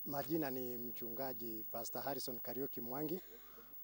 Majina ni mchungaji Pastor Harrison Kariuki Mwangi.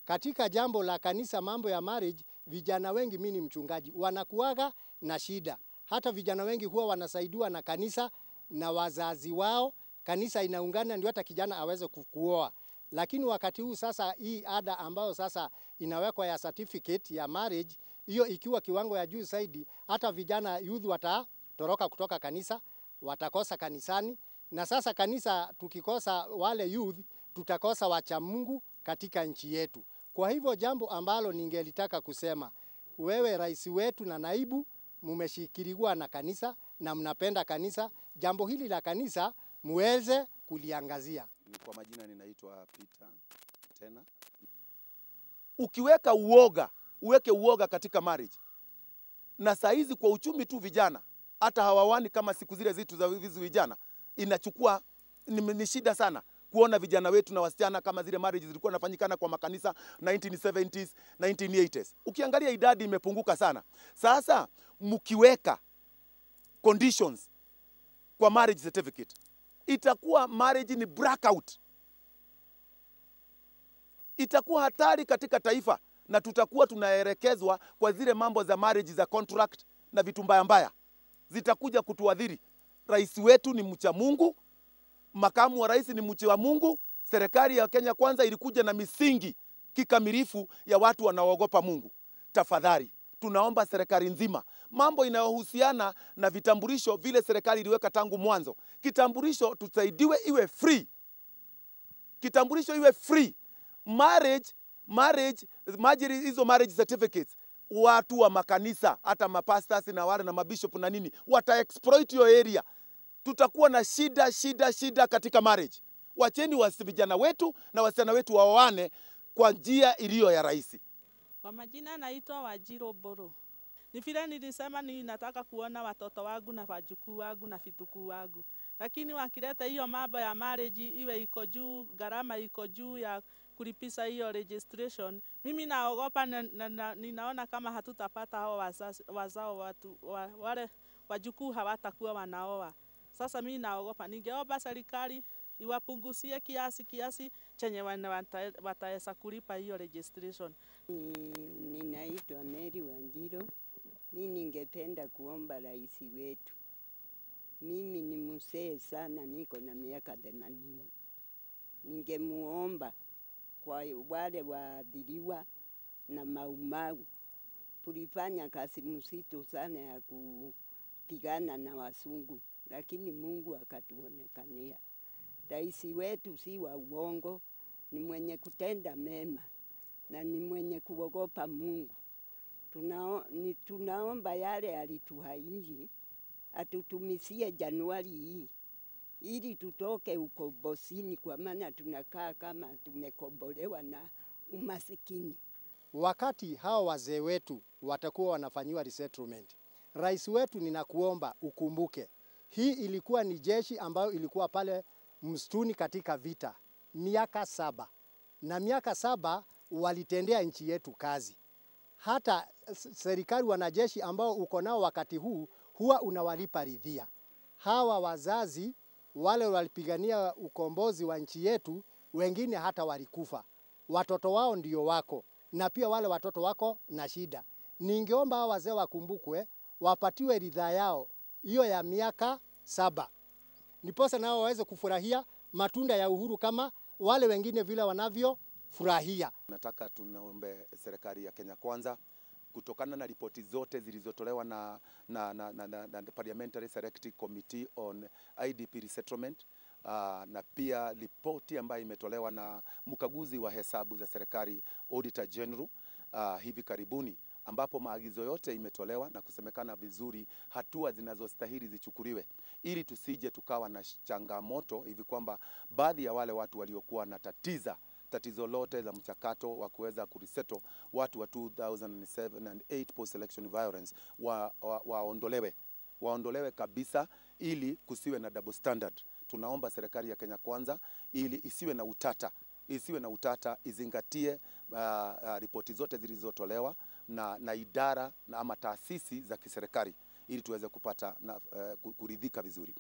Katika jambo la kanisa, mambo ya marriage, vijana wengi, mimi ni mchungaji, wanakuaga na shida. Hata vijana wengi huwa wanasaidiwa na kanisa na wazazi wao. Kanisa inaungana ndio hata kijana aweze kuoa. Lakini wakati huu sasa, hii ada ambayo sasa inawekwa ya certificate ya marriage, hiyo ikiwa kiwango ya juu zaidi, hata vijana youth watatoroka kutoka kanisa, watakosa kanisani. Na sasa kanisa tukikosa wale youth, tutakosa wacha Mungu katika nchi yetu. Kwa hivyo jambo ambalo ningelitaka kusema, wewe rais wetu na naibu mumeshikiliwa na kanisa na mnapenda kanisa, jambo hili la kanisa muweze kuliangazia. Kwa majina ninaitwa Peter tena. Ukiweka uoga, uweke uoga katika marriage. Na saa hizi kwa uchumi tu vijana hata hawawani kama siku zile zetu za vijana. Inachukua ni shida sana kuona vijana wetu na wasichana kama zile marriage zilikuwa nafanyikana kwa makanisa 1970s, 1980s. Ukiangalia idadi imepunguka sana. Sasa mkiweka conditions kwa marriage certificate, itakuwa marriage ni blackout. Itakuwa hatari katika taifa na tutakuwa tunaelekezwa kwa zile mambo za marriage za contract na vitu mbaya mbaya. Zitakuja kutuadhiri. Rais wetu ni mcha Mungu, makamu wa rais ni mcha wa Mungu. Serikali ya Kenya Kwanza ilikuja na misingi kikamilifu ya watu wanaoogopa Mungu. Tafadhali tunaomba serikali nzima, mambo inayohusiana na vitambulisho vile serikali iliweka tangu mwanzo, kitambulisho tusaidiwe iwe free. Kitambulisho iwe free. Marriage, hizo marriage certificates, watu wa makanisa hata mapastors na wale na mabishop na nini wata exploit your area. Tutakuwa na shida katika marriage. Wacheni vijana wetu na wasichana wetu waoane kwa njia iliyo ya rahisi. Kwa majina naitwa Wajiro Boro. Ni vile nilisema ninataka kuona watoto wangu na wajukuu wangu na vitukuu wangu. Lakini wakileta hiyo mambo ya marriage iwe iko juu, gharama iko juu ya kulipisa hiyo registration, mimi naogopa na ninaona kama hatutapata hao wazao watu wale wajukuu hawatakuwa wanaoa. Sasa mimi naogopa, ningeomba serikali iwapunguzie kiasi chenye wataweza kulipa hiyo registration. Ninaitwa Mary Wanjiro. Mimi ningependa kuomba rais wetu. Mimi ni mzee sana, niko na miaka 80. Ningemuomba kwa wale waadhiriwa na Maumau. Tulifanya kazi mzito sana ya kupigana na wasungu, lakini Mungu akatuonekania. Rais wetu si wa uongo, ni mwenye kutenda mema na ni mwenye kuogopa Mungu. Tunaomba yale alituahidi atutumisie Januari hii ili tutoke ukombozini, kwa maana tunakaa kama tumekombolewa na umasikini. Wakati hao wazee wetu watakuwa wanafanyiwa resettlement, rais wetu ninakuomba ukumbuke, hii ilikuwa ni jeshi ambayo ilikuwa pale msituni katika vita miaka 7, na miaka 7 walitendea nchi yetu kazi. Hata serikali wanajeshi ambao uko nao wakati huu huwa unawalipa ridhia. Hawa wazazi wale walipigania ukombozi wa nchi yetu, wengine hata walikufa. Watoto wao ndio wako, na pia wale watoto wako na shida. Ningeomba hawa wazee wakumbukwe, wapatiwe ridhaa yao hiyo ya miaka 7. Ndiposa nao waweze kufurahia matunda ya uhuru kama wale wengine vile wanavyofurahia. Nataka tunaombe serikali ya Kenya Kwanza, kutokana na ripoti zote zilizotolewa na Parliamentary Select Committee on IDP Resettlement, na pia ripoti ambayo imetolewa na mkaguzi wa hesabu za serikali Auditor General hivi karibuni, ambapo maagizo yote imetolewa na kusemekana vizuri hatua zinazostahili zichukuliwe ili tusije tukawa na changamoto hivi kwamba baadhi ya wale watu waliokuwa na tatizo lote za mchakato wa kuweza kuresettle watu wa 2007 and 8 post-election violence waondolewe kabisa ili kusiwe na double standard. Tunaomba serikali ya Kenya Kwanza ili isiwe na utata, izingatie ripoti zote zilizotolewa na idara na ama taasisi za kiserikali ili tuweze kupata na kuridhika vizuri.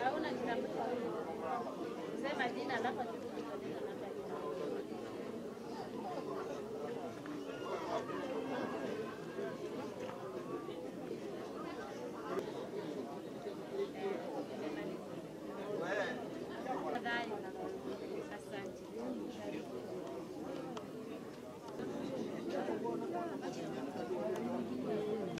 Hauna kitambulisho. Sema jina alafu